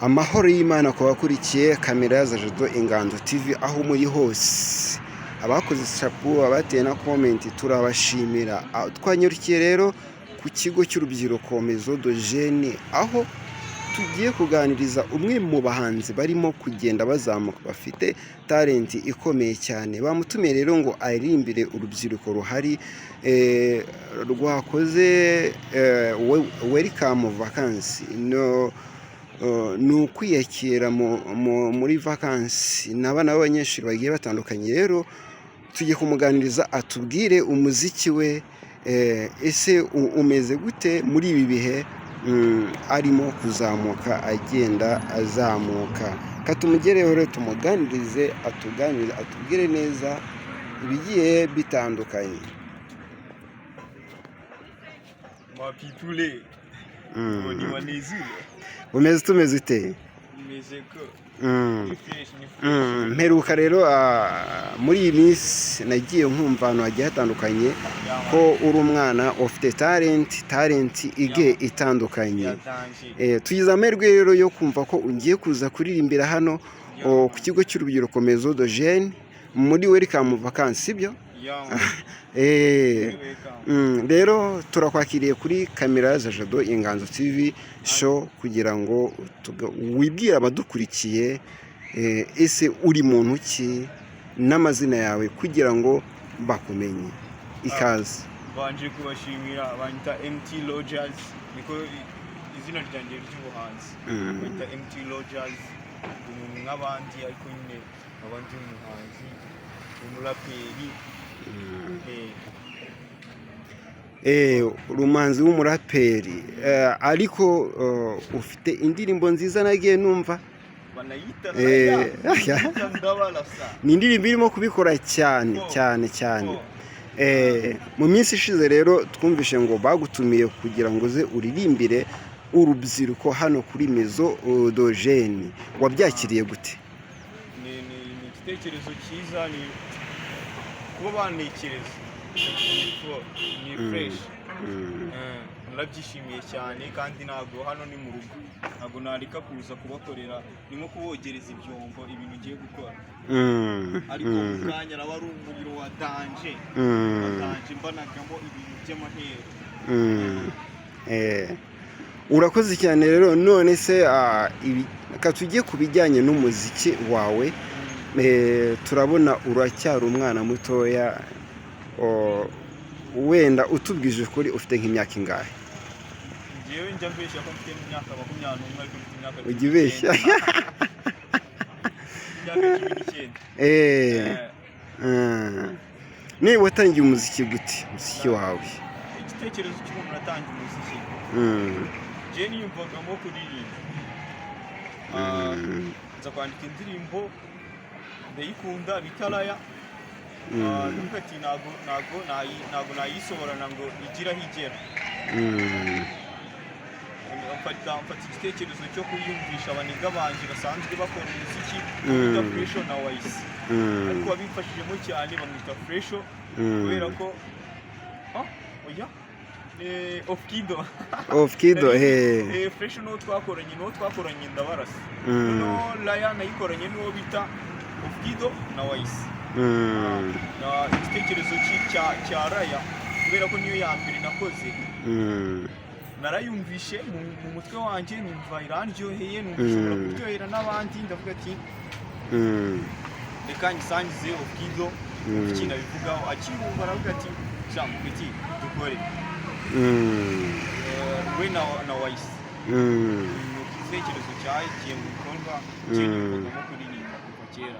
Amahoro y'Imana ku bakurikiye kamera za Jado Inganzo TV aho muri hose, abakoze subscribe, abateye na comment, turabashimira. Twanyarukiye rero ku kigo cy'urubyiruko Maison de Jeunes, aho tugiye kuganiriza umwe mu bahanzi barimo kugenda bazamuka, bafite talent ikomeye cyane. Bamutumiye rero ngo aririmbire urubyiruko ruhari rwakoze welcome vacances. No ni ukwiyakira muri vacances n'abana b'abanyeshuri bagiye batandukanye. Rero tugiye kumuganiriza atubwire umuziki we, ese umeze gute muri ibi bihe arimo kuzamuka, agenda azamuka. Katumugereho rero tumuganirize, atuganirize, atubwire neza ibigiye bitandukanye. Ma people, ni wanezile. Umeze tumeze ute? Nimeze ko ni fresh, ni fresh. Mperuka rero muri iyi minsi nagiye nkumva ahantu hagiye hatandukanye ko uri umwana ufite talent igiye itandukanye. Yatanje. Tugize amahirwe rero yo kumva ko ugiye kuza kuririmbira hano ku kigo cy'urubyiruko Maison de Jeunes muri welcome vacances, sibyo? Rero turakwakiriye kuri kamera za Jado Inganzo TV Show kugira ngo wibwire abadukurikiye, ese uri muntu ki n'amazina yawe kugira ngo bakumenye. Ikaze. Mbanje kubashimira. Banyita MT Lodgers, niko izina ryanjye ry'ubuhanzi. Banyita MT Lodgers, ndi umuntu nk'abandi, ariko nyine nkaba ndi umuhanzi, umuraperi. Uri umuhanzi w'umuraperi, ariko ufite indirimbo nziza nagiye numva. Banayita Raya Ndabarasa. Ni indirimbo irimo kubikora cyane cyane cyane. Mu minsi ishize rero twumvishe ngo bagutumiye kugira ngo uze uririmbire urubyiruko hano kuri Maison de Jeunes. Wabyakiriye gute? Ni igitekerezo cyiza, ni kuba banekereza ni fresh. Narabyishimiye cyane, kandi ntabwo hano ni mu rugo, ntabwo nareka kuza kubakorera, ni nko kubogereza ibyombo ibintu ugiye gukora, ariko mu kanya araba ari umuriro wa danger, wa danger, mbanagamo ibintu by'amahero. Urakoze cyane rero. None se reka tujye ku bijyanye n'umuziki wawe. Turabona uracyari umwana mutoya. Wenda utubwije ukuri, ufite nk'imyaka ingahe? Njyewe njya mbeshya ko mfite imyaka 21, ariko mfite imyaka Ujya ubeshya? 19. Imyaka 19. Niba watangiye umuziki gute, umuziki wawe? Igitekerezo cy'umuntu natangiye umuziki, njyewe niyumvagamo kuririmba. Nza kwandika indirimbo ndayikunda bita Raya. Ndavuga ati ntabwo nayisohorana ngo igire aho igera. Mfata igitekerezo cyo kuyumvisha abaniga banjye basanzwe bakora umuziki, bita Fresho na Wayisi, ariko wabimfashijemo cyane bamwita Fresho, kubera ko oya, ni Ofkido. Of Kido he. Fresho n'uwo twakoranye Ndabarasa. Noneho Raya nayikoranye n'uwo bita Ofkido na Wayisi. Na igitekerezo cya Raya, kubera ko niyo ya mbere nakoze, narayumvishe mu mutwe wanjye, numva irandyoheye, numva ishobora kuryohera n'abandi. Ndavuga ati reka nyisangize Ofkido ikintu abivugaho. Akiyumva aravuga ati sha mupeti, dukore. We na Wayisi. Ni igitekerezo cyagiye mu bikorwa cyiyumvagamo kuririmba kuva kera,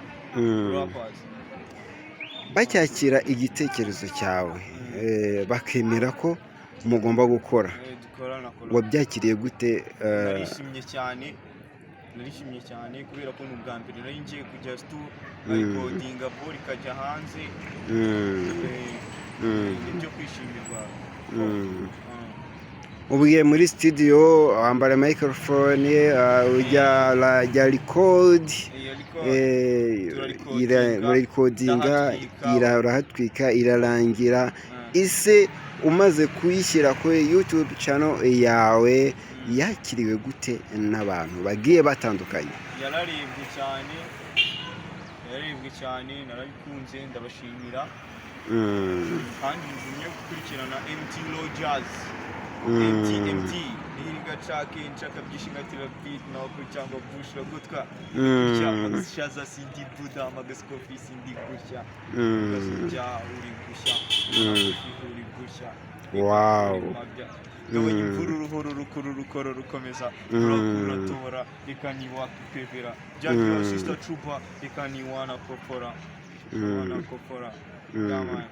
rappers. Bacyakira igitekerezo cyawe, bakemera ko mugomba gukora, Dukorana collab. wabyakiriye gute? Narishimye cyane, narishimye cyane, kubera ko ni ubwa mbere nari ngiye kujya stu nkarecordinga ball ikajya hanze. Nibyo kwishimirwa. Ugiye muri studio, wambara microphone, ujya jya record, Ariko turarecordinga, urarecordinga, ndahatwika. Urahatwika, irarangira. Ese umaze kuyishyira kuri YouTube channel yawe? Yakiriwe gute n'abantu bagiye batandukanye? Yararebwe cyane, yararebwe cyane, narabikunze, ndabashimira. Kandi mugumye gukurikirana MT Rogers. MT MT niga cake nshaka byinshi ngatira beat nawe cyangwa bush gutwa gutya magashaza sindi buda magasikofi sindi gutya gasujya uri gushya uri gushya. Gabanya imvura uruhoro rukuru rukoro rukomeza ruratora reka niwakipepera byagira sister trooper reka niwana kopora wana kopora. Yeah, man.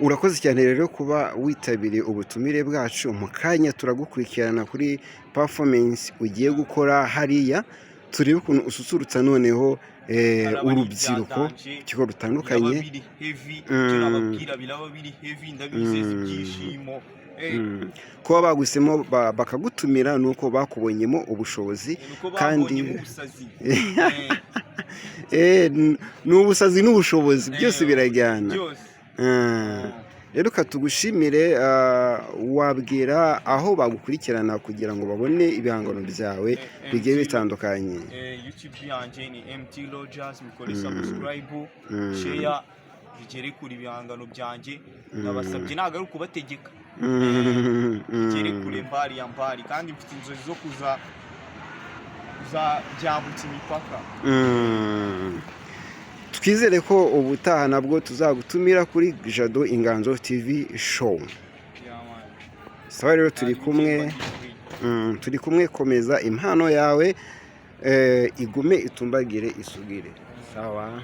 Urakoze cyane rero kuba witabiriye ubutumire bwacu. Mu kanya turagukurikirana kuri performance ugiye gukora hariya, turebe ukuntu ususurutsa noneho Haraba ari urubyiruko ibyadanje, ku kigo rutandukanye. Biraba biri heavy. Icyo nababwira, biraba biri heavy, ndabizeza ibyishimo. Kuba bagusemo bakagutumira ni uko bakubonyemo ubushobozi. Nuko kandi babonyemo ubusazi. Ni ubusazi n'ubushobozi byose birajyana. Byose. Rero katugushimire. Wabwira aho bagukurikirana kugira ngo babone ibihangano byawe bigiye MT bitandukanye? YouTube yanjye ni MT Rogers, mukore subscribe, share, bigere kure ibihangano byanjye. Ndabasabye, ntabwo ari ukubategeka. Bigere kure, mbari ya mbari, kandi mfite inzozi zo kuza kuzabyambutsa imipaka. Twizere ko ubutaha nabwo tuzagutumira kuri Jado Inganzo TV Show. Yeah, man. Sawa rero, turi Kandi kumwe. bikiri Turi kumwe, komeza impano yawe igume itumbagire isugire. Sawa.